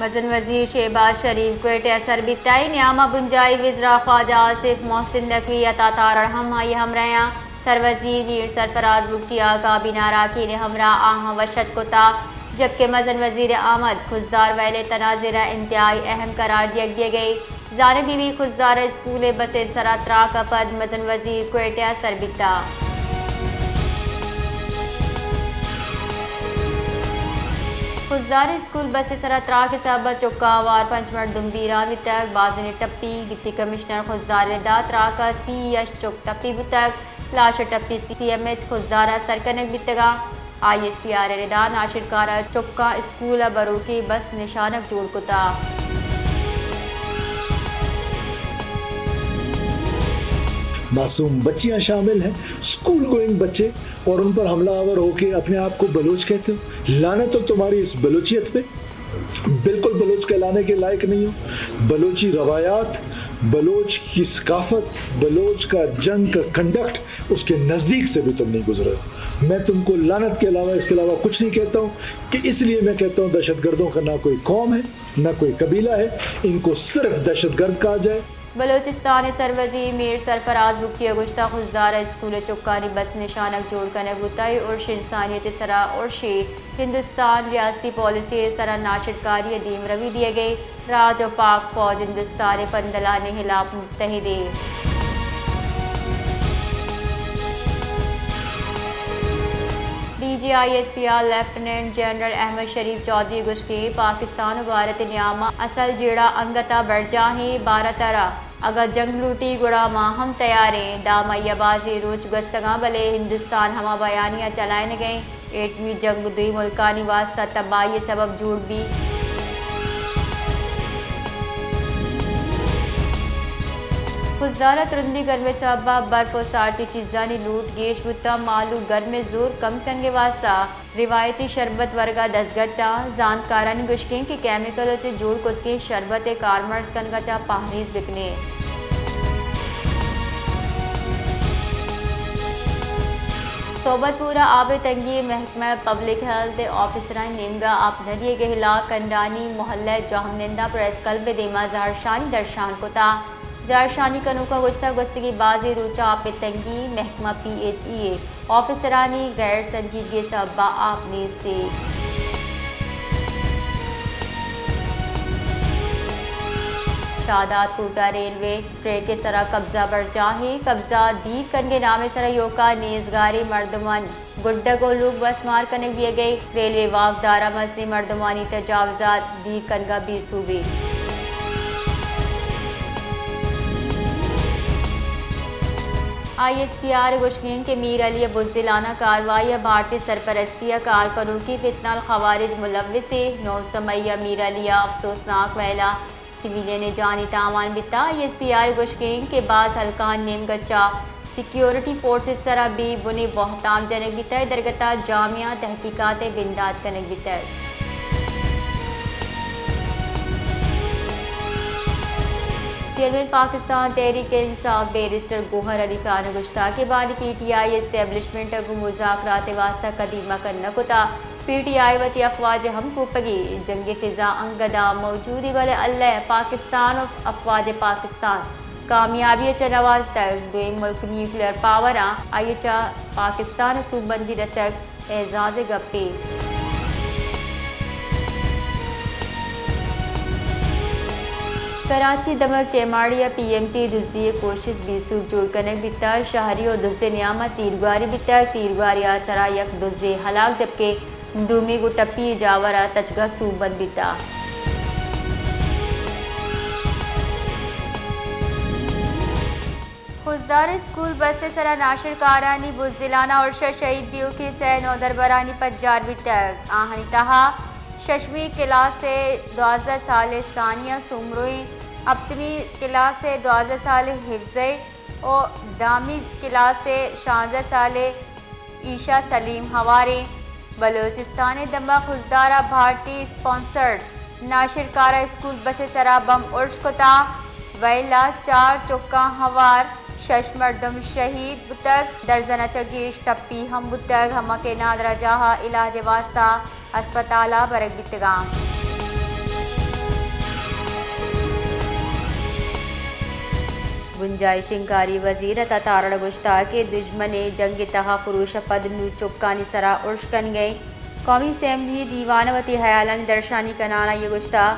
مزن وزیر شہباز شریف کوئٹہ ءَ سر بیتگ۔ اے نیام ءَ بنجاہی وزراء خواجہ آصف محسن نقوی، عطا تارڑ ہم آئی ءِ ہمراہ اَنت۔ سروزیر میر سرفراز بگٹی ءَ کابینہ اراکین ءِ ہمراہ آہاں وش اتک کتگ، جبکہ مزن وزیر ءِ آمد خضدار ویل ءِ تناظر ءَ انتہائی اہم قرار دیگ بیگ ءَ اِنت۔ زانگ بہ بیت خضدار ءِ اسکول ءِ بس ءِ سرا تراک ءَ پد مزن وزیر کوئٹہ ءَ سر بیتگ۔ خضدار ءِ اسکول بس ءِ سرا تراک ءِ سبب ءَ چکاں ہوار پنچ مردم بیران بیتگ، بازینے ٹپی۔ ڈپٹی کمشنر خضدار ءَ دات، تراک ءَ سی ءُ ہشت چک ٹپی بوتگ۔ لاش ءِ ٹپی سی ایم ایچ خضدار ءَ سر کنگ بیتگ اَنت۔ آئی ایس پی آر ءِ ردا ناشرکاراں چکاں اسکول ءَ بروکیں بس نشانگ جوڑ کتگ۔ معصوم بچیاں شامل ہیں، اسکول گوئنگ بچے، اور ان پر حملہ آور ہو کے اپنے آپ کو بلوچ کہتے ہو؟ لعنت ہو تمہاری اس بلوچیت پہ۔ بالکل بلوچ کہلانے کے لائق نہیں ہو۔ بلوچی روایات، بلوچ کی ثقافت، بلوچ کا جنگ کا کنڈکٹ، اس کے نزدیک سے بھی تم نہیں گزرے ہو۔ میں تم کو لعنت کے علاوہ، اس کے علاوہ کچھ نہیں کہتا ہوں، کہ اس لیے میں کہتا ہوں دہشت گردوں کا نہ کوئی قوم ہے، نہ کوئی قبیلہ ہے، ان کو صرف دہشت گرد کہا جائے۔ بلوچستان ءِ سروزیر میر سرفراز بگٹی ءَ گوشتگ، خضدار ءَ اسکول ءِ چکانی بس نشانگ جوڑ کنگ بوتگ، اے ارش انسانیت ءِ سرا ارشے۔ ہندوستان ءِ ریاستی پالیسی ءِ سرا ناشرکاری ءِ دیمروی دیگ ءَ اِنت۔ راج ءُ پاک فوج ہندوستان ءِ پندلانی ہلاپ متحد اِنت۔ D G I S P R lieutenant general Ahmed Sharif Chaudhry ءَ گوشتگ، پاکستان ءُ بھارت ءِ نیام ءَ اصل جیڑہ انگت ءَ برجاہ اِنت۔ بھارت ءَ را اگاں جنگ لوٹی گڑا ما ہم تیار ایں۔ داں مئی ءَ بازیں روچ گوستگ اَنت، بلے ہندوستان ہما بیانیہ چلائینگ ءَ اِنت، ایٹمی جنگ دوئیں ملکانی واستہ تباہی ءِ سبب جوڑ بیت۔ خضدار ءَ ترندیں گرم ءِ سبب ءَ برف ءُ سارتی چیزانی لوٹ گیش بوتگ، مھلوک گرم ءِ زور کم کنگ ءِ واستہ روایتی شربت ورگ ءَ دزگٹ اَنت۔ زانتکارانی گوشگ اِنت کہ کیمیکل ءَ چہ جوڑ کتگیں شربت ءِ کارمرز کنگ ءَ چہ پہریز بہ کن اِت۔ صحبت پور ءَ آپ ءِ تنگی، محکمہ پبلک ہیلتھ ءِ آفیسرانی نیمگ ءَ آپ نہ دیگ ءِ ہلاپ، کنڈانی محلہ ءِ جاہمننداں پریس کلب ءِ دیما زہرشانی درشان کتگ۔ زہرشانی کنوکاں گوشتگ، گوستگیں بازیں روچ ءَ آپ ءِ تنگی، محکمہ پی ایچ ای ءِ آفیسرانی غیر سنجیدگی ءِ سبب ءَ آپ نیست اِنت۔ شاداد کوئٹہ ریلوے ٹریک ءِ سرا قبضہ برجاہ اِنت، قبضہ دیر کنگ ءِ نام ءِ سرا ایوک ءَ نیزگاریں مردمانی گڈگ ءُ لوگ بس مار کنگ بیگ ءَ اِنت۔ ریلوے واکداراں مزنیں مردمانی تجاوزات دیر کنگ ءَ بے سوب اِنت۔ آئی ایس پی آر ءِ گوشگ اِنت کہ میر علی ءِ بزدلانہ کاروائی ءَ بھارتی سرپرستی ءَ کار کنوکیں فتنہ الخوارج ملوث اِنت۔ نوزدہ مئی ءَ میر علی ءَ افسوسناک ویل ءَ سویلین ءِ جانی تاوان بیتگ۔ آئی ایس پی آر ءِ گوشگ اِنت کہ باز ہلکانی نیمگ ءَ چہ سیکیورٹی فورسز ءِ سرا بے بنیں بہتام جنگ بیتگ، اے درگت ءَ جامعہ تحقیقات ءِ بندات کنگ بیتگ۔ چیئرمین پاکستان تحریک انصاف بیرسٹر گوہر علی خان ءَ گوشتگ کہ بانی پی ٹی آئی اسٹیبلشمنٹ ءَ گوں مذاکرات ءِ واستہ کدی مکن نہ کتگ۔ پی ٹی آئی وتی افواج ءِ ہمکوپگی جنگی فضا انگت ءَ موجود اِنت، بلے اللہ ءَ پاکستان ءُ افواج پاکستان کامیابی ءَ چہ نوازتگ۔ دوئیں ملک نیوکلیئر پاور اَنت، آئی ءَ چہ پاکستان ءَ سوبمندی رسگ اعزاز ءِ گپے۔ کراچی ءِ دمگ کیماڑی ءَ پی ایم ٹی دزی ءِ کوشست بے سوب جوڑ کنگ بیتگ، شہری ءُ دز ءِ نیام ءَ تیرگواری بیتگ، تیرگواری ءِ سرا یک دزے ہلاک، جبکہ دومی گوں ٹپی ءِ جاور ءَ تچگ ءَ سوبمند بیتگ۔ خضدار ءِ اسکول بس ءِ سرا ناشرکارانی بزدلانہ ارش ءَ شہید بیوکیں سئے نودربرانی پجار بیتگ۔ آہانی تہا ششمی کلاس ءِ دوازدہ سال ءِ ثانیہ سومرو ایں، ہپتمی کلاس ءِ دوازدہ سال ءِ حفظہ ءُ دہمی کلاس ءِ شانزدہ سال ءِ ایشا سلیم ہواریں۔ بلوچستان ءِ دمگ خضدار ءَ بھارتی اسپانسرڈ ناشرکارہ اسکول بس ءِ سرا بمب ارش کتگ، ویل ءَ چار چکاں ہوار، شش مردم شہید بوتگ، درزن ءَ چہ گیش ٹپی ہم بوتگ، ہما کہ نادراہ جاہ ءَ علاج ءِ واستہ ہسپتال ءَ برگ بیتگ اَنت۔ بنجاہی شنگکاری وزیر عطا تارڑ ءَ گوشتگ کہ دژمن ءِ جنگ ءِ تہا پروش ءَ پد نوں چکانی سرا ارش کنگ ءَ ایں۔ قومی اسمبلی دیوان ءَ وتی ہیالانی درشانی کنان ءَ آئی ءَ گوشتگ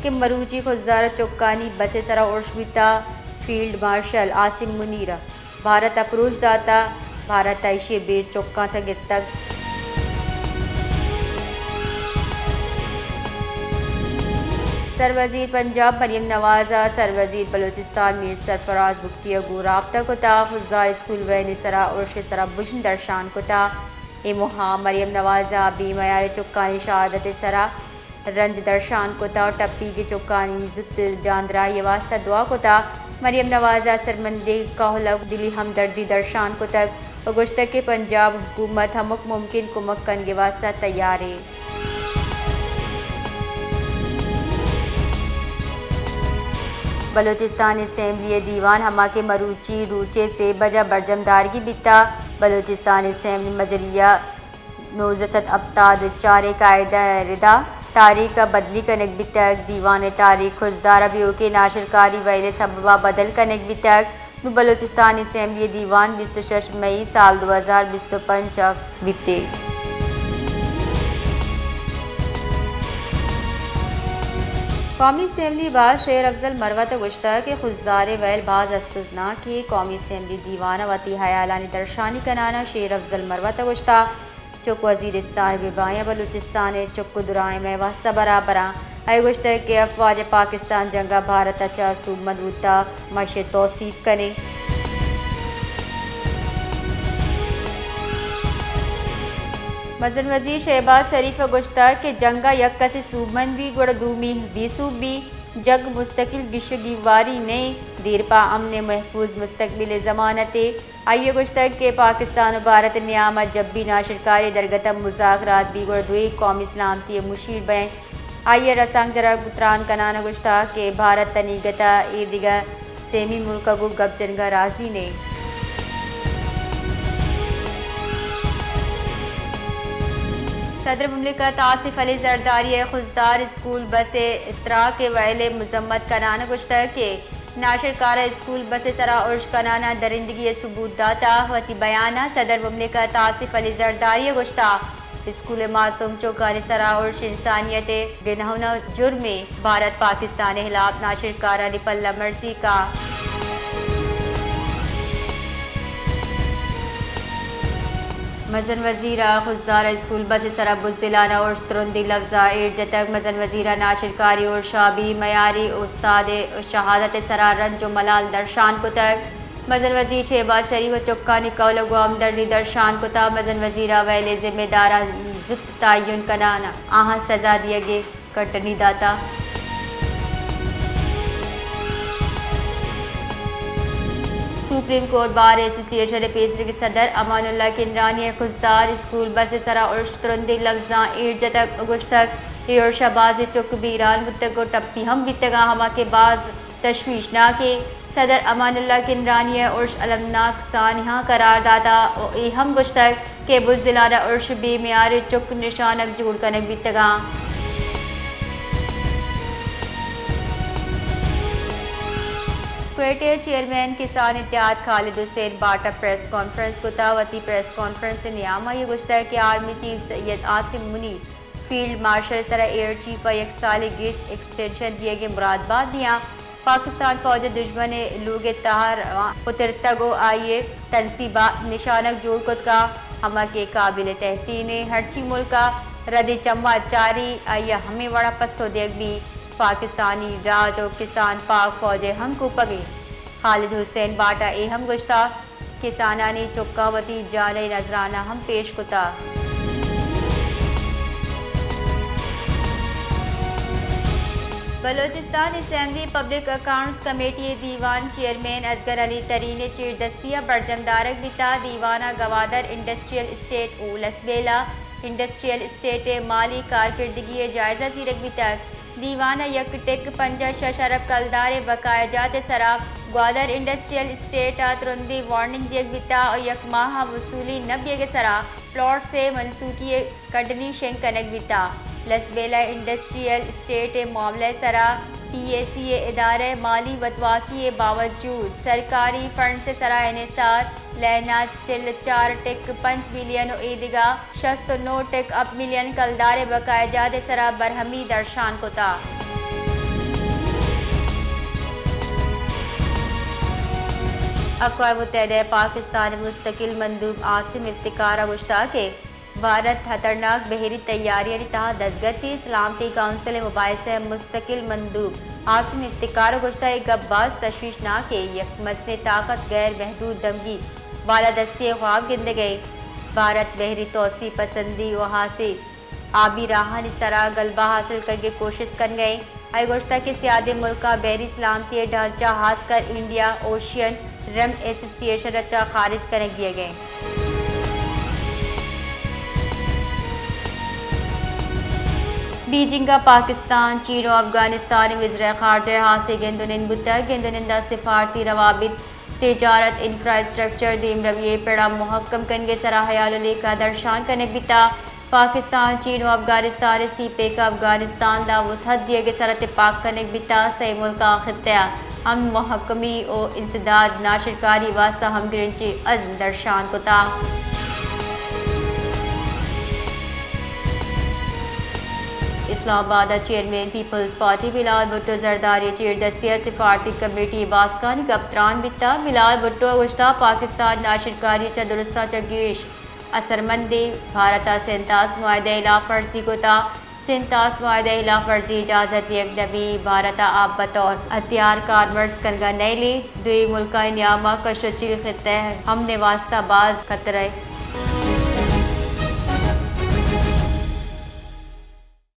کہ مروچی خضدار ءَ چکانی بس ءِ سرا ارش بیتگ، فیلڈ مارشل عاصم منیر ءَ بھارت ءَ پروش داتگ، بھارت ءَ ایشی ءِ بیر چکاں چہ گپتگ۔ سروزیر پنجاب مریم نواز ءَ سروزیر بلوچستان میر سرفراز بگٹی ءَ گوں رابطہ کتگ، خضدار اسکول وین ءِ سرا ارش ءِ سرا بژن درشان کتگ۔ اے موہ ءَ مریم نواز ءَ بے میار چکانی شہادت ءِ سرا رنج درشان کتگ ءُ ٹپیگیں چکانی زوت جاندراہی ءِ واستہ دعا کتگ۔ مریم نواز ءَ اسرمندیں کہول ءَ دلی ہمدردی درشان کتگ ءُ گوشتگ کہ پنجاب حکومت ہمک ممکن کمک کنگ ءِ واستہ تیار ایں۔ بلوچستان اسمبلی ءِ دیوان ہما کہ مروچی روچ ءِ سے بجہ برجم دارگی بیتگ، بلوچستان اسمبلی مجریہ نوزدہ سد ہپتاد ءُ چار ءِ قاعدہ ءِ ردا تاریخ ءَ بدلی کنگ بیتگ۔ دیوان ءِ تاریخ خضدار ءَ بیوکیں ناشرکاری وئیل ءِ سبب ءَ بدل کنگ بیتگ۔ نوں بلوچستان اسمبلی ءِ دیوان بیست ءُ شش مئی سال دو ہزار بیست ءُ پنچ ءَ بیتگ۔ قومی اسمبلی باز شیر افضل مروت ءَ گوشتگ کہ خضدار ءِ وئیل باز افسوزناک ایں۔ قومی اسمبلی دیوان ءَ وتی ہیالانی درشانی کنان ءَ شیر افضل مروت ءَ گوشتگ، چک وزیرستان ءَ بہ بائیں، بلوچستان ءِ چک ءُ درائیں مئے واستہ برابر اَنت۔ آئی ءَ گوشتگ کہ افواج پاکستان جنگ ءَ بھارت ءَ چہ سوبمند بوتگ، ما ایشی ءِ توسیپ کنیں۔ مزن وزیر شہباز شریف ءَ گوشتگ کہ جنگ ءَ یک کسے سوبمند بیت گڑا دومی بے سوب بیت۔ جنگ مستقل گیش ءُ گیواری نہ اِنت، دیر پہ امن ءُ محفوظ مستقبل ءِ ضمانت اِنت۔ آئی ءَ گوشتگ کہ پاکستان ءُ بھارت ءِ نیام ءَ جبی ناشرکاری ءِ درگت ءَ مذاکرات بیت گڑا دوئیں قومی سلامتی ءِ مشیر بنت۔ آئی ءَ رسانکدراں گوں تران کنان ءَ گوشتگ کہ بھارت تنیگت ءَ اے دگہ سیمی ملک ءَ گوں گپ جنگ ءَ رازی نہ اِنت۔ صدر مملکت آصف علی زرداری ءَ خضدار اسکول بس ءِ تراک ءِ وئیل ءِ مذمت کنان ءَ گوشتگ کہ ناشرکار ءَ اسکول بس ءِ سرا ارش کنان ءَ درندگی ءِ ثبوت داتگ۔ وتی بیان ءَ صدر مملکت آصف علی زرداری ءَ گوشتگ، اسکول ءِ معصوم چکانی سرا ارش انسانیت ءِ گھنؤنا جرمے۔ بھارت پاکستان ءِ ہلاپ ناشرکارانی پلہ مرزی کنت۔ مزن وزیر ءَ خضدار ءِ اسکول بس ءِ سرا بزدلانہ ارش ترندیں لبزاں ایر جتگ۔ مزن وزیر ءَ ناشرکاری ارش ءَ بے میاری استاد ءِ شہادت ءِ سرا رنج ءُ ملال درشان کتگ۔ مزن وزیر شہباز شریف ءَ چکانی کہول ءَ گوں ہمدردی درشان کتگ۔ مزن وزیر ءَ وئیل ءِ ذمہ داراں زوت تعین کنان ءَ آہاں سزا دیگ ءِ کٹنی داتگ۔ سپریم کورٹ بار ایسوسی ایشن ءِ پیسریگیں صدر امان اللہ کنرانی ءَ خضدار اسکول بس ءِ سرا ارش ترندیں لبزاں ایر جتگ ءُ گوشتگ، اے ارش ءَ بازیں چک بیران بوتگ ءُ ٹپی ہم بیتگ اَنت، ہما کہ باز تشویشناک ایں۔ صدر امان اللہ کنرانی ءَ ارش المناک سانحہ قرار داتگ ءُ اے ہم گوشتگ کہ بزدلانہ ارش بے میاریں چک نشانگ جوڑ کنگ بیتگ اَنت۔ کوئٹہ ءِ چیئرمین کسان اتحاد خالد حسین باٹ ءَ پریس کانفرنس کتگ۔ وتی پریس کانفرنس ءِ نیام ءَ آئی ءَ گوشتگ کہ آرمی چیف سید عاصم منیر فیلڈ مارشل ءِ سرا ایئر چیف ءَ یک سالے گیش ایکسٹینشن دیگ ءِ مراد بات دیاں۔ پاکستان فوج ءَ دژمن ءِ لوگ ءِ تہا روان پترتگ ءُ آئی ءِ تنصیبات نشانگ جوڑ کتگ اَنت، ہما کہ قابل تحسین ایں۔ ہرچی ملک ءَ ردیں چماں چاری، آئی ءَ ہمے وڑ ءَ پسو دیگ بیت۔ پاکستانی راج ءُ کسان پاک فوج ءِ ہمکوپگ ایں۔ خالد حسین باٹ ءَ اے ہم گوشتگ، کسانانی چکاں وتی جان ءِ نذرانہ ہم پیش کتگ۔ Balochistan assembly public accounts committee ءِ دیوان، چیئرمین اصغر علی ترین ءِ چیردستی ءَ برجم دارگ بیتگ۔ دیوان ءَ گوادر انڈسٹریل اسٹیٹ ءُ لسبیلہ انڈسٹریل اسٹیٹ ءِ مالی کارکردگی ءِ جائزہ زیرگ بیتگ۔ دیوان ءَ یک ٹک پنجاہ شش ارب کلدار ءِ بقایا جات ءِ سرا گوادر انڈسٹریل اسٹیٹ ءَ ترندیں وارننگ دیگ بیتگ ءُ یک ماہ ءَ وصولی نہ بیگ ءِ سرا پلاٹس ءِ منسوخی ءِ کڈنی شنگ کنگ بیتگ۔ لسبیلہ انڈسٹریل اسٹیٹ ءِ معاملہ ءِ سرا پی اے سی ءِ ادارہ مالی وتواکی ءِ باوجود سرکاری فنڈز ءِ سرا انحصار، لائن ءَ چل ءُ چار ٹک پنچ بلین ءُ ایدگہ شست ءُ نو ٹک ہپت ملین کلدار ءِ بقایا جات ءِ سرا برہمی درشان کتگ۔ اقوام متحدہ ءِ پاکستان ءِ مستقل مندوب عاصم افتخار ءَ گوشتگ کہ بھارت خطرناک بحری تیاریانی تہا دزگٹ اِنت۔ سلامتی کونسل ءِ مباحث ءِ مستقل مندوب عاصم افتخار ءَ گوشتگ، اے گپ باز تشویشناک اِنت، یک مزنیں طاقت غیر محدود دمگی بالادستی ءِ خواب گندگ ءَ اِنت۔ بھارت بحری توسیع پسندی ءُ ہاسیں آبی راہانی سرا غلبہ حاصل کنگ ءِ کوشست کنگ ءَ اِنت۔ آئی ءَ گوشتگ کہ سیادیں ملکاں بحری سلامتی ءِ ڈھانچہ، خاص کر انڈین اوشین رم ایسوسی ایشن ءَ چہ خارج کنگ بیگ ءَ اِنت۔ بیجنگ ءَ پاکستان، چین ءُ افغانستان ءِ وزرائے خارجہ ءِ ہاسیں گند ءُ نند بوتگ۔ گند ءُ نند ءَ سفارتی روابط، تجارت، انفراسٹرکچر، دیمروی ءِ پڑ ءِ مھکم کنگ ءِ سرا ہیال ءُ لیکہ درشان کنگ بیتگ۔ پاکستان، چین ءُ افغانستان ءِ سی پیک ءَ افغانستان ءَ وسعت دیگ ءِ سرا تپاک کنگ بیتگ۔ سئے ملکاں خطہ ءِ امن، مھکمی ءُ انسداد ناشرکاری ءِ واستہ ہمگرنچیں عزم درشان کتگ۔ اسلام آباد ءَ چیئرمین پیپلز پارٹی بلال بھٹو زرداری ءِ چیردستی ءَ سفارتی کمیٹی ءِ باسکانی گپ تران بیتگ۔ بلال بھٹو ءَ گوشتگ، پاکستان ناشرکاری ءَ چہ درستاں چہ گیش اثرمند اِنت۔ بھارت ءَ سنتاس معاہدہ ءِ ہلاف ورزی کتگ۔ سنتاس معاہدہ ءِ ہلاف ورزی ءِ اجازت دیگ نہ بیت۔ بھارت ءَ آپ بطور ہتھیار کارمرز کنگ ءَ نئیلیت۔ دوئیں ملکانی نیام ءَ کش ءُ چیل خطہ ءِ امن ءِ واستہ باز خطرہ اِنت۔